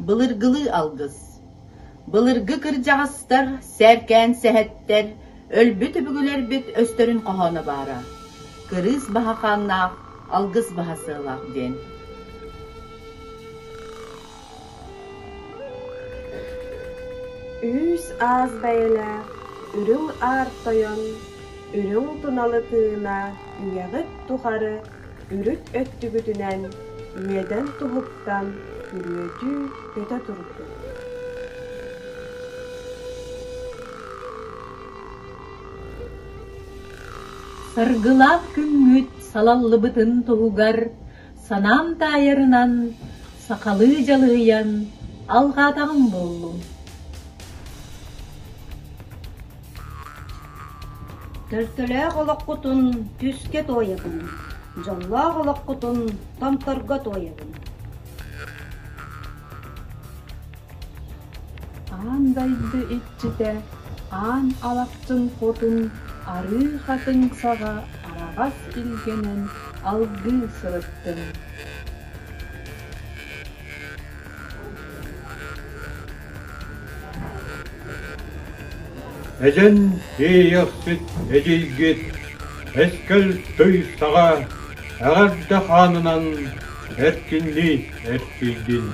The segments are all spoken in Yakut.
Былыргылыы алгыс Былыргы кырдьаҕастар, сээркээн сэһэттэр, өлбүт өбүгэлэрбит өстөрүн хоһооно баара: «Кырыыс баһа хааннаах, алгыс баһа сыалаах» диэн. Үүс аас бэйэлээх, үрүҥ аар тойон, үрүҥ туналы тыына үйэҕит тухары үрүт өттүгүтүнэн үөдэн туһуттан күрүөтүү көтө турдун. Саргылаах күҥҥүт салаллыбытын туһугар санаам таайарынан сахалыы дьалыһыйан алҕаатаҕым буоллун. Төлкөлөөх олоххутун түскэ туойабын, дьоллоох олоххутун томторго туойабын. Аан дойду иччитэ Аан Алахчын Хотун арыы хатыҥ саҕа араҕас илгэнэн алгыы сырыттын. Эдьэн Иэйэхсит эдьиийгит эскэл тый саҕа эҕэрдэ хаанынан эркиннии эркийдин.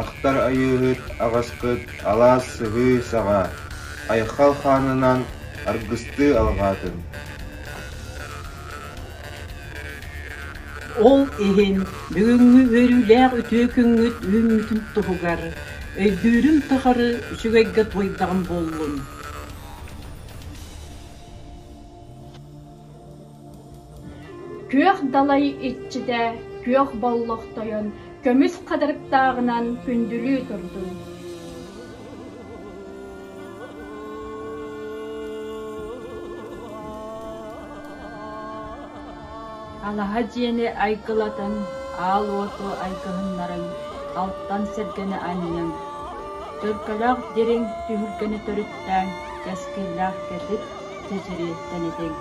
Ахтар айыыһыт аҕаскыт алаас сыһыы саҕа айхал хаанынан аргыстыы алҕаатын. Ол иһин бүгүҥҥү үөрүүлээх үтүө күҥҥүт үүммүтүн туһугар өйдүүрүм тухары үчүгэйгэ туойдаҕым буоллун. Күөх далай иччитэ, күөх боллох тойон көмүс хатырыктааҕынан күндүлүү турдун. Алаһа дьиэни айгылатан, аал уоту айгыһыннарыҥ, алтан сэргэни анньыҥ, төлкөлөөх дириҥ түһүлгэни төрүттээҥ, кэскиллээх кэтит чэчири тэнитиҥ.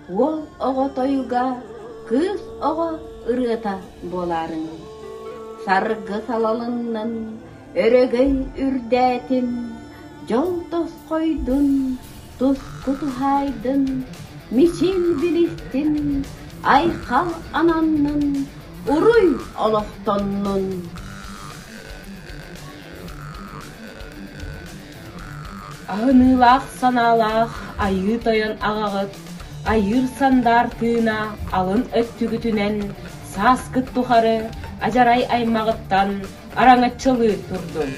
Уол оҕо тойуга, кыыс оҕо ырыата буолаарыҥ. Саргы салалыннын, өрөгөй үрдээтин, дьол тосхойдун, туску туһаайдын, мичил билистин, айхал ананнын, уруй олохтоннун! Аһыныылаах санаалаах Айыы Тойон аҕаҕыт айыыр сандаар тыына алын өттүгүтүнэн сааскыт тухары адьарай аймаҕыттан араҥаччылыы турдун.